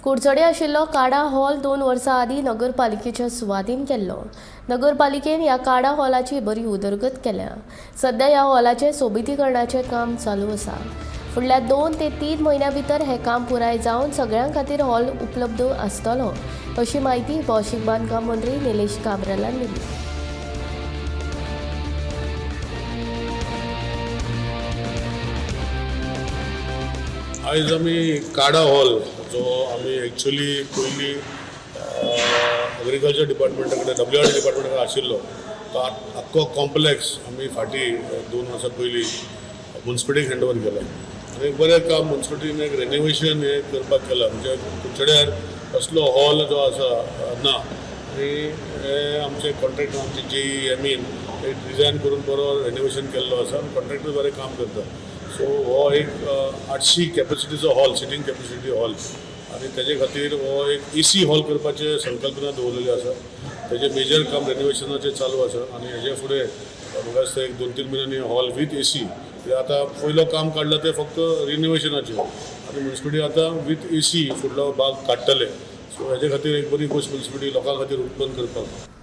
कुडचडे आशिल्लो काडा हॉल 2 वर्सां आदीं नगरपालिकेच्या सुवादीन केल्लो. नगरपालिकेन ह्या काडा हॉलाची बरी उदरगत केल्या. सध्या ह्या हॉलाचें सोबितीकरणाचें काम चालू आसा. फुडल्या 2 ते 3 म्हयन्यां भितर हें काम पुराय जावन सगळ्यां खातीर हॉल उपलब्ध आसतलो, अशी म्हायती भौशीक बांदकाम मंत्री निलेश काब्रालान दिली. आयज आमी काडा हॉल, जो आमी एक्चुली पयलीं एग्रीकल्चर डिपार्टमेंटा कडेन, डब्ल्यू आर डी डिपार्टमेंटा कडेन आशिल्लो, तो आख्खो कॉम्प्लेक्स आमी फाटीं 2 वर्सां पयलीं मुन्सिपालिटीक हँड ओवर केला आनी एक बरें काम मुन्सिपालिटीन एक रेनोवेशन हें करपाक केलां. म्हणजे कुडचड्यार असलो हॉल जो आसा ना आनी हे आमचे कॉन्ट्रॅक्टर, आमचे जेई एमीन एक डिजायन करून बरो रेनोवेशन केल्लो आसा आनी कॉन्ट्रॅक्टर बरें काम करता. सो हो एक 800 कॅपॅसिटीचो हॉल, सिटींग कॅपॅसिटी हॉल आनी तेजे खातीर हो एक एसी हॉल करपाचे संकल्पना दवरलेली आसा. तेजें मेजर काम रेनोवेशनाचें चालू आसा आनी हेजे फुडें म्हाका दिसता एक 2-3 म्हयन्यांनी हॉल वीथ एसी. कित्याक आतां पयलो काम काडलां तें फक्त रिनोवेशनाचें आनी मुन्सिपालिटी आतां वीथ एसी फुडलो भाग काडटले. सो हेजे खातीर एक बरी गोश्ट मुन्सिपालिटी लोकां खातीर उत्पन्न करपाक.